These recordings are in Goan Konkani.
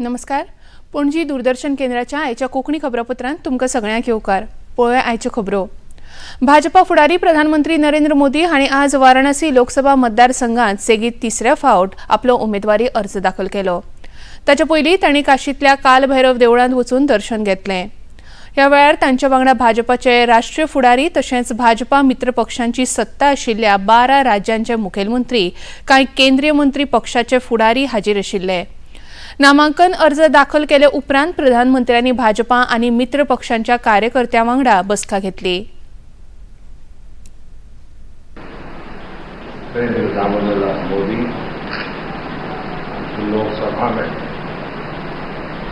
नमस्कार, पणजी दूरदर्शन केंद्राच्या आयच्या कोंकणी खबरापत्रांत तुमकां सगळ्यांक येवकार. पळोवया आयच्यो खबरो. भाजपा फुडारी प्रधानमंत्री नरेंद्र मोदी हांणी आज वाराणसी लोकसभा मतदारसंघात सेगीत तिसऱ्या फावट आपलो उमेदवारी अर्ज दाखल केलो. ताच्या पयलीं तांणी काशींतल्या कालभैरव देवळांत वचून दर्शन घेतलें. ह्या वेळार तांच्या वांगडा भाजपाचे राष्ट्रीय फुडारी तशेंच भाजपा मित्र पक्षांची सत्ता आशिल्ल्या 12 राज्यांचे मुखेलमंत्री, कांय केंद्रीय मंत्री, पक्षाचे फुडारी हाजीर आशिल्ले. नामांकन अर्ज दाखल केले उपरांत प्रधानमंत्र्यांनी भाजपा आनी मित्र पक्षांच्या कार्यकर्त्यां वांगडा बसका घेतली. नरेंद्र मोदी लोकसभा में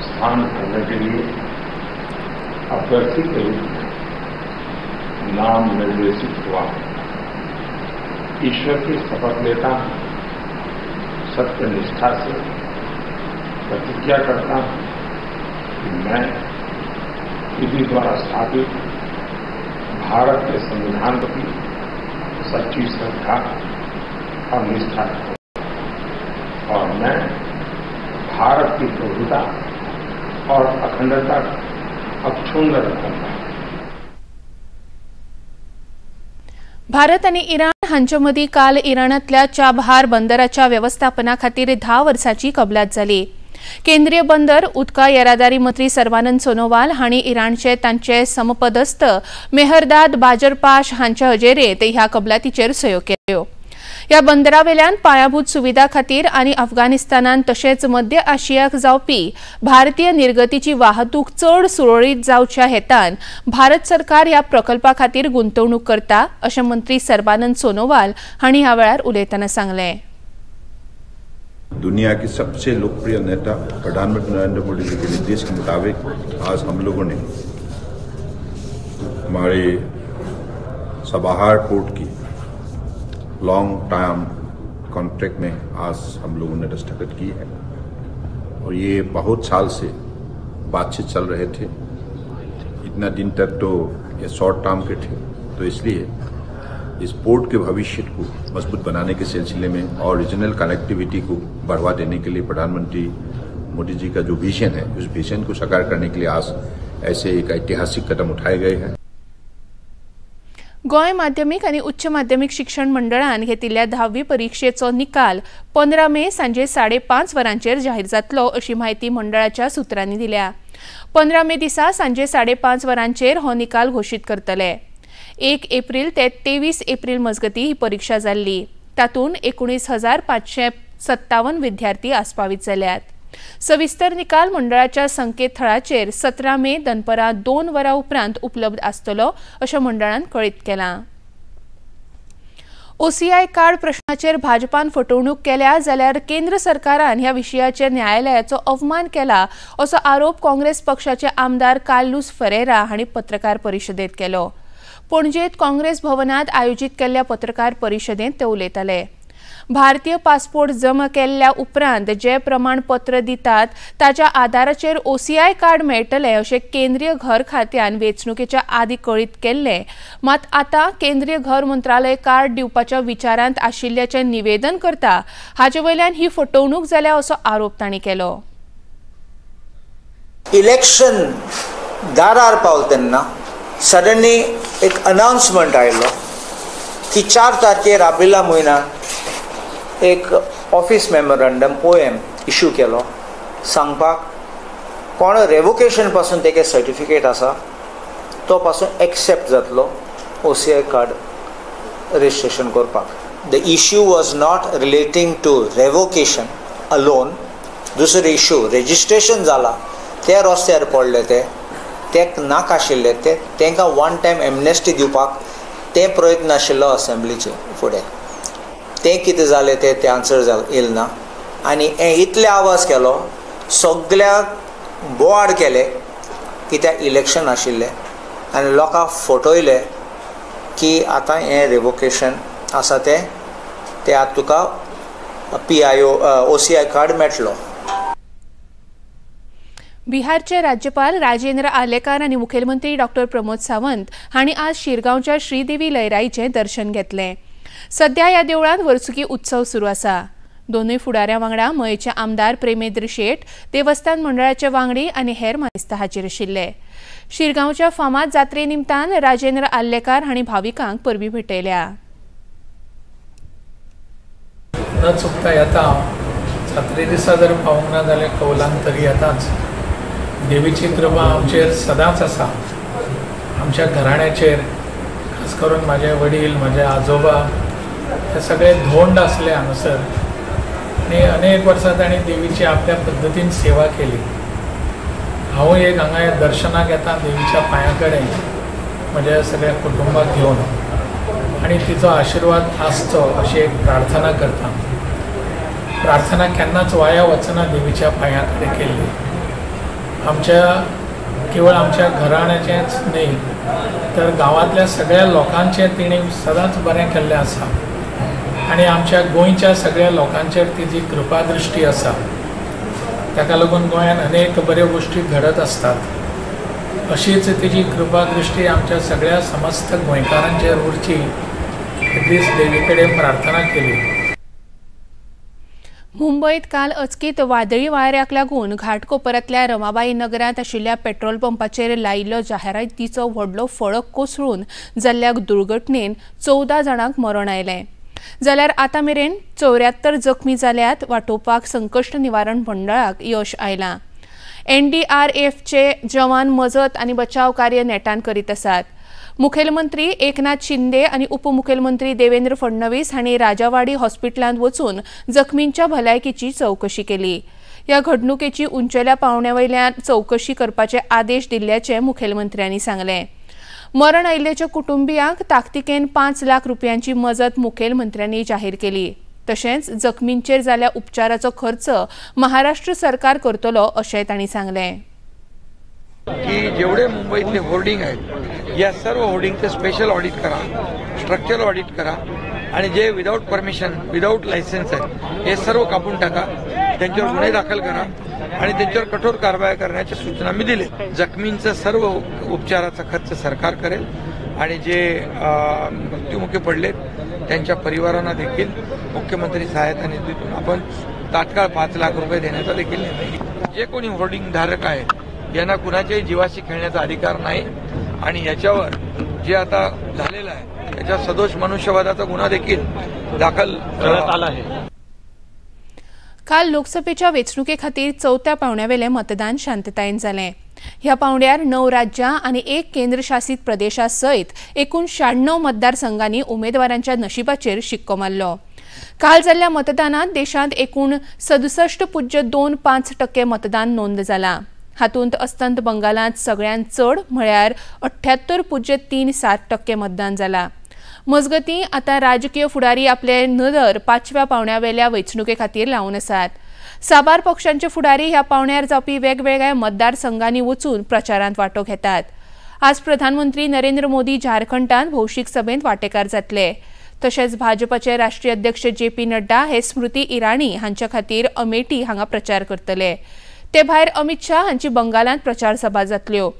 स्थान करने के लिए अभ्यर्थी के रूप में नाम निर्देशित हुआ. ईश्वर की शपथ लेता हूं, सत्यनिष्ठा से प्रतिज्ञा करता हूं कि मैं विधि द्वारा स्थापित भारत के संविधान की सच्ची श्रद्धा और निष्ठा रखूंगा और मैं भारत की प्रभुता और अखंडता अक्षुण्ण रखूंगा. भारत आनी इराण हांचे मदीं काल इराणांतल्या चाबहार बंदराच्या वेवस्थापना खातीर 10 वर्सांची कबलात जाली. केंद्रीय बंदर उदका येरादारी मंत्री सर्वानंद सोनोवाल हांणी इराणचे तांचे समपदस्थ मेहरदाद बाजरपाश हांचे हजेरेंत ह्या कबलातीचेर सयो केल्यो. ह्या बंदरावेल्यान पायाभूत सुविधा खातीर आनी अफगाणिस्तानान तशेंच मध्य आशियाक जावपी भारतीय निर्गतीची वाहतूक चड सुरळीत जावच्या हेतान भारत सरकार ह्या प्रकल्पा खातीर गुंतवणूक करता अशें मंत्री सर्बानंद सोनोवाल हांणी ह्या वेळार उलयतना सांगलें. दुनिया के सबसे लोकप्रिय नेता प्रधानमंत्री नरेंद्र मोदी जी के निर्देश के मुताबिक आज हम लोगों ने हमारे सबाहार पोर्ट की लॉन्ग टर्म कॉन्ट्रैक्ट में आज हम लोगों ने दस्तखत की है और ये बहुत साल से बातचीत चल रहे थे. इतना दिन तक तो ये शॉर्ट टर्म के थे, तो इसलिए इस पोर्ट के भविष्य को मजबूत बनाने के सिलसिले में और रीजनल कनेक्टिविटी को बढ़ावा देने के लिए प्रधानमंत्री मोदी जी का जो विजन है, उस विजन को साकार करने के लिए आज ऐसे एक ऐतिहासिक कदम उठाए गए हैं. गोंय माध्यमिक आनी उच्च माध्यमिक शिक्षण मंडळान घेतिल्ल्या 10वी परिक्षेचो निकाल 15 मे सांजे 5:30 वरांचेर जाहीर जातलो अशी म्हायती मंडळाच्या सुत्रांनी दिल्या. 15 मे दिसा सांजे 5:30 वरांचेर हो निकाल घोशीत करतले. 1 एप्रिल ते 23 एप्रिल मजगती ही परीक्षा जाल्ली. तातूंत 19,557 विद्यार्थी आस्पावीत जाल्यात. सविस्तर निकाल मंडळाच्या संकेतथळाचेर 17 मे दनपरां 2 वरां उपरांत उपलब्ध आसतलो अशें मंडळान कळीत केलां. ओसीआय कार्ड प्रश्नाचेर भाजपान फटवणूक केल्या जाल्यार केंद्र सरकारान ह्या विशयाचेर न्यायालयाचो अवमान केला असो आरोप काँग्रेस पक्षाचे आमदार कार्लुस फरेरा हांणी पत्रकार परिशदेंत केलो. पणजेंत काँग्रेस भवनांत आयोजीत केल्ल्या पत्रकार परिशदेंत ते उलयताले. भारतीय पासपोर्ट जमा केल्ल्या उपरांत जे प्रमाणपत्र दितात ताच्या आदाराचेर ओसीआय कार्ड मेळटलें अशें केंद्रीय घर खात्यान वेंचणुकेच्या आदीं कळीत केल्लें. मात आतां केंद्रीय घर मंत्रालय कार्ड दिवपाच्या विचारांत आशिल्ल्याचें निवेदन करता. हाचे वयल्यान ही फटवणूक जाल्या असो आरोप तांणी केलो. इलेक्शन दारार पावल तेन्ना सडनली एक अनाउन्समेंट आयलो की 4 तारखेर आब्रिला म्हयन्यान एक ऑफिस मेमोरंडम OM issue केलो सांगपाक कोण रेवोकेशन पासून तेगे सर्टिफिकेट आसा तो पासून एक्सेप्ट जातलो OCI card registration करपाक. The issue was not relating to revocation alone. दुसरो इश्यू रेजिस्ट्रेशन जाला ते रस्त्यार पडले ते नाका आशिल्ले ते तांकां वन टायम एमनेस्टी दिवपाक ते प्रयत्न आशिल्लो असेंब्लीचे फुडें. तें कितें जालें तें तें आन्सर येयलें ना आनी हें इतले आवाज केलो सगळ्याक बोवाळ केले कित्याक इलेक्शन आशिल्लें आनी लोकांक फटयले की आतां हें रेवोकेशन आसा तें तें आतां तुका PIO OCI card मेळटलो. बिहारचे राज्यपाल राजेंद्र आर्लेकार आनी मुखेलमंत्री डॉक्टर प्रमोद सावंत हांणी आज शिरगांवच्या श्रीदेवी लयराईचें दर्शन घेतलें. सध्या ह्या देवळांत वर्सुकी उत्सव सुरू आसा. दोनूय फुडाऱ्यां वांगडा मयेचे आमदार प्रेमेंद्र शेट, देवस्थान मंडळाचे वांगडी आनी हेर मानेस्त हाजीर आशिल्ले. शिरगांवच्या फामाद जात्रे निमतान राजेंद्र आर्लेकार हांणी भाविकांक परबी भेटयल्या. न चुकता येता हांव, जात्रे दिसा जर पावूंक ना जाल्यार कौलांक तरी येताच. देवीची कृपा आमचेर सदांच आसा, आमच्या घराण्याचेर, खास करून म्हाजे वडील, म्हाजे आजोबा हे सगळे धोंड आसले हांगासर आनी अनेक वर्सां तांणी देवीची आपल्या पद्दतीन सेवा केली. हांव एक हांगा दर्शनाक येता देवीच्या पांयां कडेन म्हज्या सगळ्या कुटुंबाक घेवन आनी तिचो आशिर्वाद आसचो अशी एक प्रार्थना करता. प्रार्थना केन्नाच वाया वचना देवीच्या पांयां कडेन केल्ली. आमच्या केवळ आमच्या घराण्याचेंच न्हय तर गांवांतल्या सगळ्या लोकांचें तिणें सदांच बरें केल्लें आसा आनी आमच्या गोंयच्या सगळ्या लोकांचेर तिची कृपादृश्टी आसा. ताका लागून गोंयांत अनेक बऱ्यो गोश्टी घडत आसतात. अशीच तिची कृपादृश्टी आमच्या सगळ्या समस्त गोंयकारांचेर उरची इतलीच देवी कडेन प्रार्थना केली. मुंबयत काल अचकीत वादळी वाऱ्याक लागून घाटकोपरांतल्या रमाबाई नगरांत आशिल्ल्या पेट्रोल पंपाचेर लायिल्लो जाहिरातीचो व्हडलो फळक कोसळून जाल्ल्या दुर्घटनेन 14 जाणांक मरण आयलें. जाल्यार आतां मेरेन 74 जखमी जाल्यात. वाटोवपाक संकश्ट निवारण मंडळाक यश आयलां. एनडीआरएफचे जवान मजत आनी बचाव कार्य नेटान करीत आसात. मुखेलमंत्री एकनाथ शिंदे आनी उपमुखेलमंत्री देवेंद्र फडणवीस हांणी राजावाडी हॉस्पिटलांत वचून जखमींच्या भलायकेची चवकशी केली. ह्या घडणुकेची उंचेल्या पावंड्या वयल्यान चवकशी करपाचे आदेश दिल्ल्याचे मुखेलमंत्र्यांनी सांगलें. मरण आयिल्ल्याच्या कुटुंबियांक ताकतिकेन 5 लाख रुपयांची मजत मुखेलमंत्र्यांनी जाहीर केली. तशेंच जखमींचेर जाल्ल्या उपचाराचो खर्च महाराष्ट्र सरकार करतलो अशें तांणी सांगलें. की जेवढे मुंबईतले होर्डिंग आहेत या सर्व होर्डिंगचे स्पेशल ऑडिट करा, स्ट्रक्चरल ऑडिट करा आणि जे विदाऊट परमिशन, विदाऊट लायसन्स आहेत हे सर्व कापून टाका, त्यांच्यावर गुन्हे दाखल करा आणि त्यांच्यावर कठोर कारवाई करण्याच्या सूचना मी दिली. जखमींचा सर्व उपचाराचा खर्च सरकार करेल आणि जे मृत्युमुखी पडलेत त्यांच्या परिवारांना देखील मुख्यमंत्री सहायता निधीतून आपण तात्काळ 5 लाख रुपये देण्याचा देखील निर्णय घेतला. जे कोणी होर्डिंग धारक आहेत यांना कुणाच्याही जीवाशी खेळण्याचा अधिकार नाही आणि याच्यावर जे आता झालेलं आहे त्याच्या सदोष मनुष्यवधाचा गुन्हा देखील दाखल करण्यात आला आहे. काल लोकसभेच्या वेंचणुके खातीर चवथ्या पावंड्यावेलें मतदान शांततायेन जालें. ह्या पावंड्यार 9 राज्यां आनी 1 केंद्रशासीत प्रदेशा सयत एकूण 96 मतदारसंघांनी उमेदवारांच्या नशिबाचेर शिक्को मारलो. काल जाल्ल्या मतदानांत देशांत एकूण 67.25% मतदान नोंद जालां. हातूंत अस्तंत बंगालांत सगळ्यांत चड म्हळ्यार 78.37% मतदान जालां. मजगतीं आतां राजकीय फुडारी आपले नदर 5व्या पावंड्यावेल्या वेंचणुके खातीर लावन आसात. साबार पक्षांचे फुडारी ह्या पावंड्यार जावपी वेगवेगळ्या मतदारसंघांनी वचून प्रचारांत वांटो घेतात. आज प्रधानमंत्री नरेंद्र मोदी झारखंडांत भौशीक सभेंत वांटेकार जातले. तशेंच भाजपाचे राष्ट्रीय अध्यक्ष जे पी नड्डा हे स्मृती इराणी हांच्या खातीर अमेठी हांगा प्रचार करतले. ते भायर अमित शाह हांची बंगालांत प्रचार सभा जातल्यो.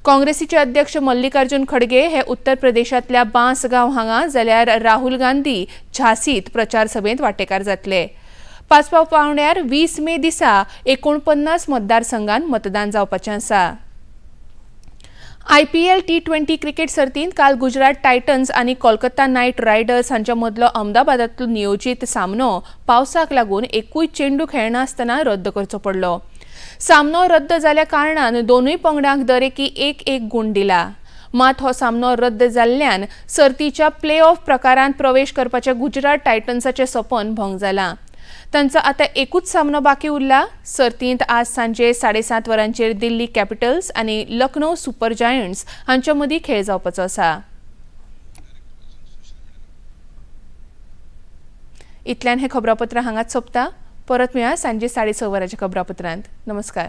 काँग्रेसीचे अध्यक्ष मल्लिकार्जुन खडगे हे उत्तर प्रदेशांतल्या बांसगांव हांगा जाल्यार राहुल गांधी झांसीत प्रचार सभेंत वांटेकार जातले. 5व्या पावंड्यार 20 मे दिसा 49 मतदारसंघांत मतदान जावपाचें आसा. IPL T20 cricket सर्तींत काल गुजरात टायटन्स आनी कोलकाता नायट रायडर्स हांच्या मदलो अहमदाबादांतलो नियोजीत सामनो पावसाक लागून एकूय चेंडू खेळनासतना रद्द करचो पडलो. सामनो रद्द जाल्या कारणान दोनूय पंगडांक दरेकी 1-1 गूण दिला. मात हो सामनो रद्द जाल्ल्यान सर्तीच्या प्ले ऑफ प्रकारांत प्रवेश करपाचें गुजरात टायटन्साचें सपन भंग जालां. तांचो आतां एकूच सामनो बाकी उरला. सर्तींत आज सांजे 7:30 वरांचेर दिल्ली कॅपिटल्स आनी लखनौ सुपर जायंट्स हांच्या मदीं खेळ जावपाचो आसा. इतल्यान हें खबरापत्र हांगाच सोंपता. परत मेळया सांजे 6:30 वरांच्या खबरापत्रांत. नमस्कार.